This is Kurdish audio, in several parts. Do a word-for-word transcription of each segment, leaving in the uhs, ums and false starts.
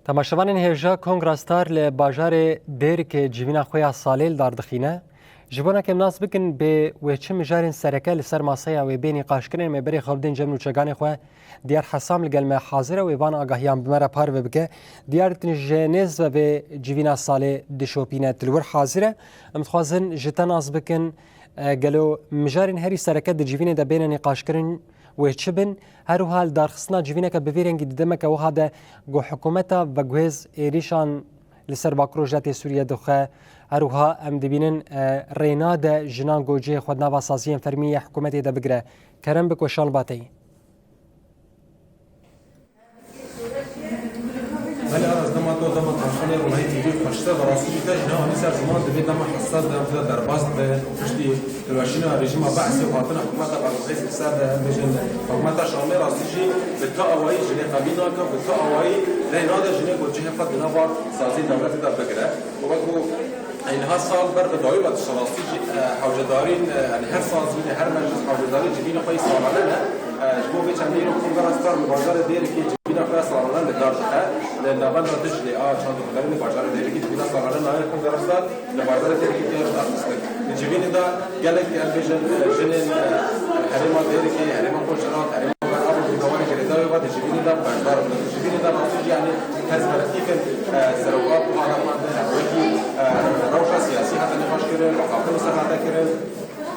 Temaşevanên hêja, Kongra Star li bajarê Dêrikê civîna xwe ya salê li dar dixîne. Ji bona ke em nas bikin bê wê çi mijarên sereke li ser maseya wê bê nîqaşkirin, em ê berê xwe bidin cem nûçeganê xwe. Diyar Hesam li gel me hazir e, wê van agahiyan bi me re parve bike. Diyar, tu ji nêz ve vê civîna salê dişopîne, tu li wir hazir e. Em dixwazin ji te nas bikin, e, gelo mijarên herî sereke di civînê de bêne nîqaşkirin, wê çi bin? Her wiha li darxistina civîneke bi vî rengî di demeke wiha de ku hikûmeta veguhêz êrîşan li ser Bakur Rojhilatê Sûriyê dixe, her wiha em dibînin, e, rênade jinan ku cihê xwe di nava saziyên fermî yê hikûmetê de bigire. Kerem bik, weşan li ba te yî. Belê, Aras, dema te û dema temaşevanê Rûnayî T V xweş be. Bi rastî jî te jî niha anî ser ziman, di vê dema hesas de em tê de derbas dibin. Piştî hilweşîna rejîma Be'sê û hatina hikûmeta Belqîsê li ser de, em bêjin, hikûmeta Şamê rastî jî bi tu awayî jinê qebîl nake, bi tu awayî rê nade jinê ku cihê xwe di nava saziyên dewletê de bigire. Û wek ku Ey niha sal ber bi dawî ve dişe, rastî jî, e, hewcedarîn, e, yanî her sazînê, her meclis hewcedarî civînê xwe yî salane ne. E, ji bo vê çendê îro Kongra Star li bajarê Dêrikê civîna xwe ya salane li dar dixe. Li navenda Diclê a çandî hunerî li bajarê Dêrikê civîna salane nayê Kongra Star li bajarê Dêrikê tê darxistin. Di civînê de gelek, em bêjin, e, jinên, e, herêma Dêrikê, herêma Koçeran, herêma Berhevê, di gawanê girêdayê ve di civînê de beşdar in. Di civînê de rastî jî, yanî, Hezberî tîpên, e, seroka ku hate xwendin, her wekî, e, rewşa siyasî hate nîqaşkirin, raportên li ser hate kirin.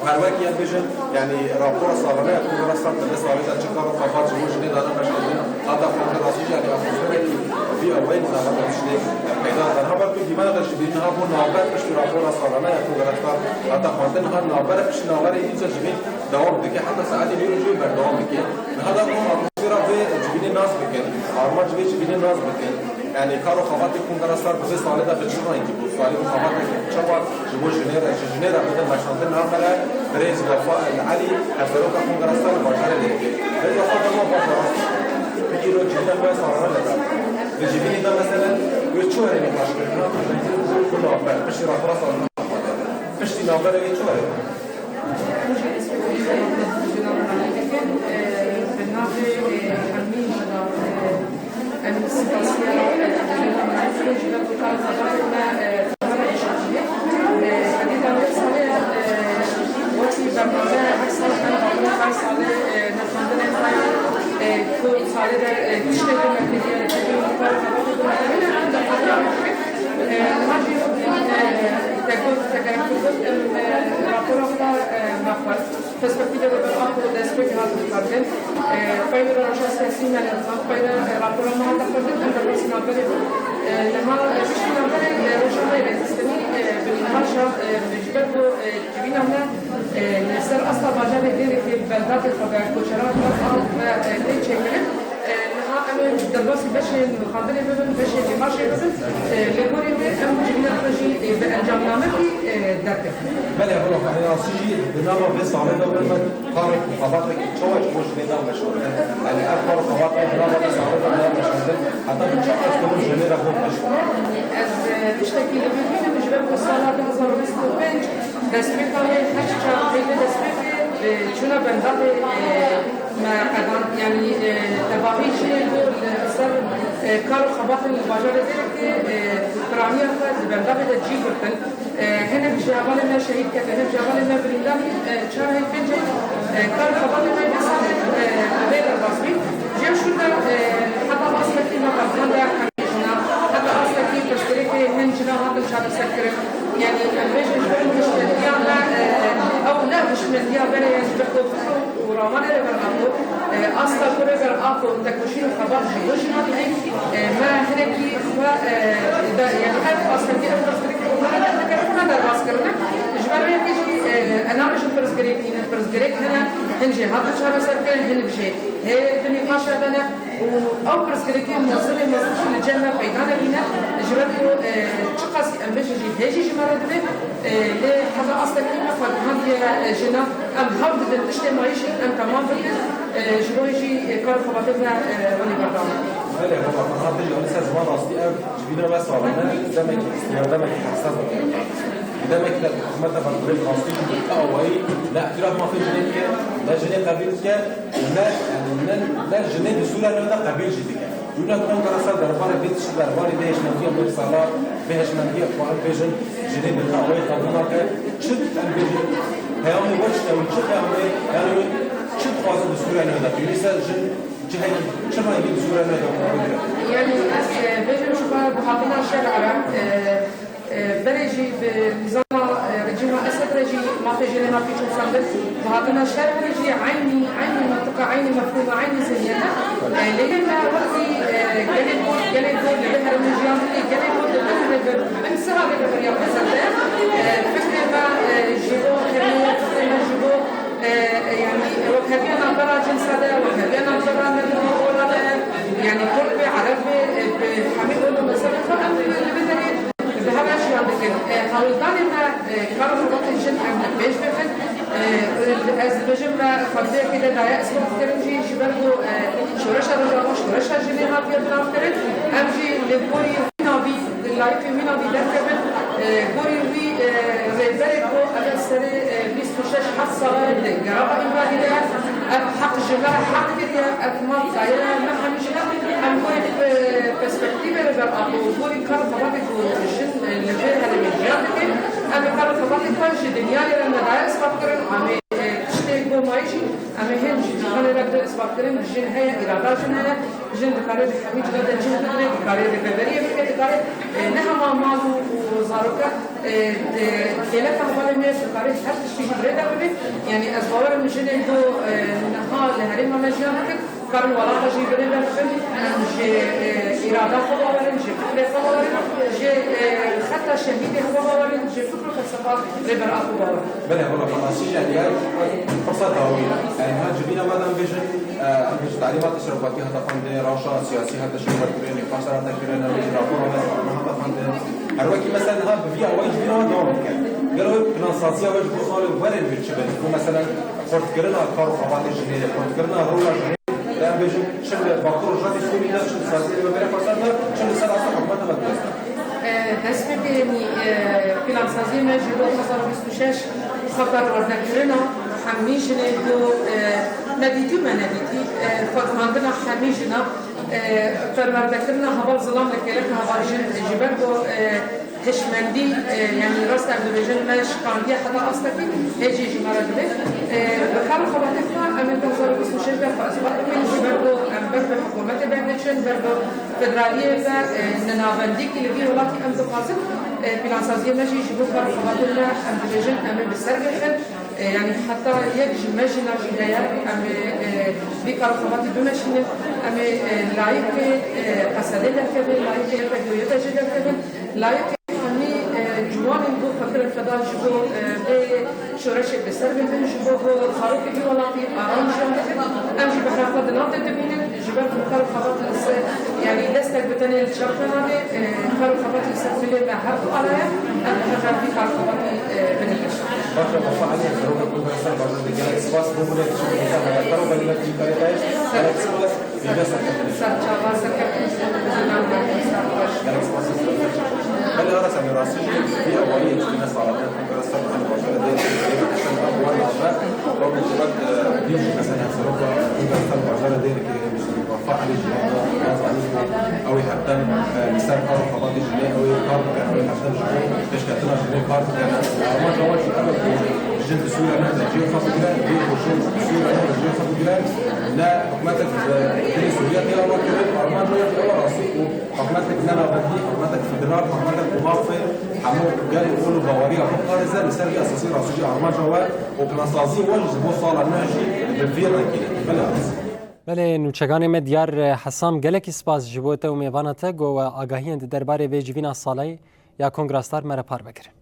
Her wekî em bêjin, yanî rapora salane ya Kongra Star di vê salê de çi kar û xebat ji bo jinê dane meşandin, hate xwendin, rastî jî, yanî, atmosferekî vî awayî di navbera tiştê peyda dibe. Heval tu dîmena de ji bîr niha bû navber piştî rapora salane ya Kongra Star hate xwendin, niha navber piştî navberê dîsa ji bîr dewam dike, heta saetê nîro jî berdewam dike. Niha da ku atmosfera vê civînê nas bikin, armanc vê civînê nas bikin. Yanî kar û xebatê Kongra Star bi vê salê de bi çi rengî bû? Kar û xebatê çawa ji bo jinê re, ji jinê re bidin meşandin, niha me re birêz Wefa El Elî, hevseroka Kongra Star li bajarê Dêrikê. Birêz Wefa, dema baş e, bi îro civîna xwe ya salane de. Di civînê de meselen wê çi were nîqaşkirin? Ku navber, piştî rapora salane. Piştî navberê wê çi were? Rojê destpêkê jî dikin, e, bi navê, e, hemî jina, e, em spasiya, e, jina me dikin, ji ber ku kar xebatê me, e, e, hevdî da vê salê, e, wekî bername her sal me, her salê, e, nirxandinên me, e, ku salê de, e, tiştê ku me kiriye, tiştê ku kar xebatê ku me kiriye, em derxandiya me dikin. E, niha jî, e, te got, te gerek got, em, e, rapora xwe, e, me xwest. Perspektîfê li ber Apo destpêkê hat xwendin. E, peyvê re roja siyasî me li Xankayê de, e, rapora me hate xwendin, em derbasî navberê bûn. E, niha, e, piştî navberê, e, roja me yê rêxistinî, e, bi nîqaşa, e, ji ber ku, e, civîna me, e, li ser asta bajarê Dêrikê, beldatê xwe ve, koçeran xwe, av ve, e, tê çêkirin. E, niha em ê derbasî beşên nirxandinê bibin, beşên nîqaşê bibin. E, li gorî wê em civîna xwe jî, e, bi encamnamekî, e, derkevin. Belê, Abdullah, em rastî jî di nava vê salê de wê me kar û xebatekî çawa ji bo jinê da meşandin? Yanî ev kar û xebat di nava vê salê de da meşandin, heta bi çi astengî jinê re hov tişt? Ez, e, tiştekî li bîr nînim, ji ber ku sala du hezar û bîst û pênc destpêka wê her çar peyvê destpêkê, e, çûna bendavê, e, me qedand, yanî, e, tevahî jî li ser, e, kar û xebatên li bajarê Dêrikê, e, piraniya xwe di bendavê de cî girtin. E, hinek ji hevalên me şehîd ketin, hinek ji hevalên me birîndar bîn, e, çar hey pênc hey, e, kar û xebatên me vê salê, e, vê derbas bîn. Ji şûn de, e, heta astekî me qedand e. Jina, heta astekî pirsgirêkê hin jina hatin çareserkirin. Yanî, em bêjin ji ber hişmendiya me, e, ew ne hişmendiya berê ye, ji ber ku fikr û ramanê li ber Apo, e, asta ku li ber Apo tekoşîn û xebat ji bo jina didî, e, me hinekî xwe, e, de, yanî ev astekî, ev pirsgirêkê û me ne derdikevin, ne derbas kirine. Ji ber vê yekê jî, e, ez nabêjim pirsgirêk nîne, pirsgirêk hene, hin jê hatin çareserkirin, hin jê hê di nîqaşa de ne. Û ew pirsgirêkên mezin ê mezin jî li cem me peyda nebîne, ji ber ku, e, çiqasî em bêjin jî hêjî ji me re dibe, e, lê heta astekî me xwe gihandiye, e, jina, em hewl didin tiştê mayî jî em temam bikin, e, ji bo jî, e, kar û xebatên me, e, welê berdewam bikin. Belê, hema Ferhat, tu jî anî ser ziman, rastî ev civîna me salane demekî, demekî hesas e. Demekî de hikûmeta Belgorê rastî jî bi awayî ne îtîraf mafê jinê dike, ne jinê qebîl dike, ne, ne, ne jinê di Sûriye de qebîl jî dike. Dewleta Kongresa derbarê vê tiştî, derbarê vê hişmendiya vê sala, vê hişmendiya, karin bêjin, jinê bi dawayê qebûl nake. Çi em bêjin, peyamê we çi ne, çi peyamê, yanî çi dixwazin bi Sûriya nû de? Pêwîst e jin cihekî çi rengî bi Sûriya nû de bigire? Yanî ez, e, bêjim ji xwe bi hatina şer Ereb, e, e, berê jî bi nîzama, e, rejîma Esed re jî mafê jinê hat pêçûxandin. Bi hatina şer re jî eynî, eynî mantiqa, eynî mefhûma, eynî zihniyete. E, lê me wextî, e, gelê Kurd, gelê Kurd li vê herêmê jiyan dike, gelê Kurd li vê herêmê bi bin siha vê rêveberiya xwe serde. E, fikrê me, e, ji bo herêmê, fikrê me ji bo, e, e, yanî wekheviya navbera cinsa de, wekheviya navbera mezin û ola de, yanî Kurd be, Ereb be, e, bi hemî ol û mezhebê xwe em li vê derê bi hev re jiyan dikin. E, hewldanê me, e, kar û xebatên jin em li pêş bibin. E, ez dibêjim me xwendiyekê de daye isbatkirin jî ji ber ku, e, şoreşa Rojava şoreşa jinê hatiye binavkirin. Em jî li gorî wî navî, di layîqê wî navî derkevin. E, gorî wî, e, rêberê ku ev serê, e, bîst û şeş heft sala di gerava înfradî de ye. Ev heq ji me re heq kiriye, ev mal daye me hemî jin e. Em gorî, e, perspektîvê li ber Apo, gorî kar û xebatê ku jin, e, li vê herêmê jiyan dike, em ê kar û xebatê xwe ji dinyayê re me daye isbat kirin. Em ê, e, tiştê ku mayî jî, em ê hên ji cîhanê re bide isbat kirin, jin heye, îrada jin heye, jin dikare di hemî cihê de cih bigire, dikare rêveberiyê bike, dikare, e, ne hema mal û, û zaroke, e, di kêleka hevalê me dikarê her tiştî jî bi rê de bibe. Yanî ez bawer im jinên ku, e, niha li herêma me jiyan dikin, karin welata jî bi rê de bibin. Em ji, e, îrada xwe bawer in, ji fikrê xwe bawer in, ji, e, xeta şehîdê xwe bawer in, ji fikr û felsefa Rêber Apo bawer in. Belê, hûn xwe nasîn e, diya pirsa dawî. Em ha civîna me de em bêjin, e, em ji talîmat teşerufatî hate xwendin, rewşa siyasî hate şewber kirin, nîqaş hate kirin, em bêjin rapora me hate xwendin. Her wekî mesela niha bi vî awayî civîna me dewam dike. Gelo wê plansaziya we ji bo salên werên wê çi bin? Ku mesela xurtkirina kar û xebatê jinê, xurtkirina rola jinê, em bêjin çi li Bakur Rojavê Sûrî de, çi li Saziyê Rêberê Xweser de, çi li ser asta hikûmeta me de. E, dest pê bihênî, e, plansaziyê me ji bo du hezar û bîst û şeş xwe perwerdekirina hemî jinê ku, e, nedîtî û me nedîtî, e, xwedîhandina hemî jina, e, perwerdekirina heval zilam li kêleka heval jin ji ber ku, e, hişmendî, e, yanî rast em dibêjin me şikandiye heta astekî hê jî ji me re dibe. E, bi kar û xebatê xwe em ê du hezar û bîst û şeş de xwe isbat bikin ji ber ku em ber bi hikûmetê berdiçin, ber bi federaliyê ve, e, ninavendîkî li vî welatî em dixwazin, e, plansaziyê me jî ji bo kar û xebatên me em dibêjin em ê bi ser bêxin. E, yanî heta yek ji me jîna jî heye, em ê, e, vî kar û xebatî bimeşînin, em ê, e, layîqê, e, Qesedê derkevin, layîqê YPG'yê de jî derkevin, layîqê hemî, e, ciwanên ku xwe kirin feda ji bo, e, vê şoreşê bi ser bibin, ji bo ku zarokê vî welatî aram jiyan bikin. Em jî behra xwe di nav de dimînin, ji ber ku kar û xebat li ser, yanî destek bi tenê li çav nenadê, e, kar û xebat li ser milê me her du ala ye, em bi hev re vî kar û xebatî, e, binin pêş. Baş e, Wefa Elî, Serokê Kongresa Bajarê, gelek spas bo bûnê, gelek spas. Serçava serkeftin. Gelek spas. Belê, ara, em ê rastî jî vî awayî çi ne sala me kongresa bi bajarê de, wek, e, dî jî mesela seroka kongresa bajarê de, Wefa Elî jî, ez zanî ku ew ê herdem, e, li ser kar û xebatê jinê, ew ê kar bike, ew ê herdem ji bo pêşketina jinê kar bike. Armanca wan jî ew e ku jin di Sûriya ne cihê xwe bigire, bê ku jin di Sûriya ne cihê xwe bigire, ne hikûmetek bi dilê Sûriya tê ava kirin. Armanca wan jî ew e rastî ku hikûmetek ne navendî, hikûmetek federal, hikûmetek ku mafê hemû gel û ol û baweriya xwe biparêze, li ser vî esasî rastî jî armanca we û plansaziyê we jî ji bo sala nû jî bi vî rengî ne. Belê, rast. Belê, nûçeganê me Diyar Hesam, gelekî spas ji bo te û mêvana te, ku we agahiyên di derbarê vê civîna salê ya Kongrastar me re parve kirin.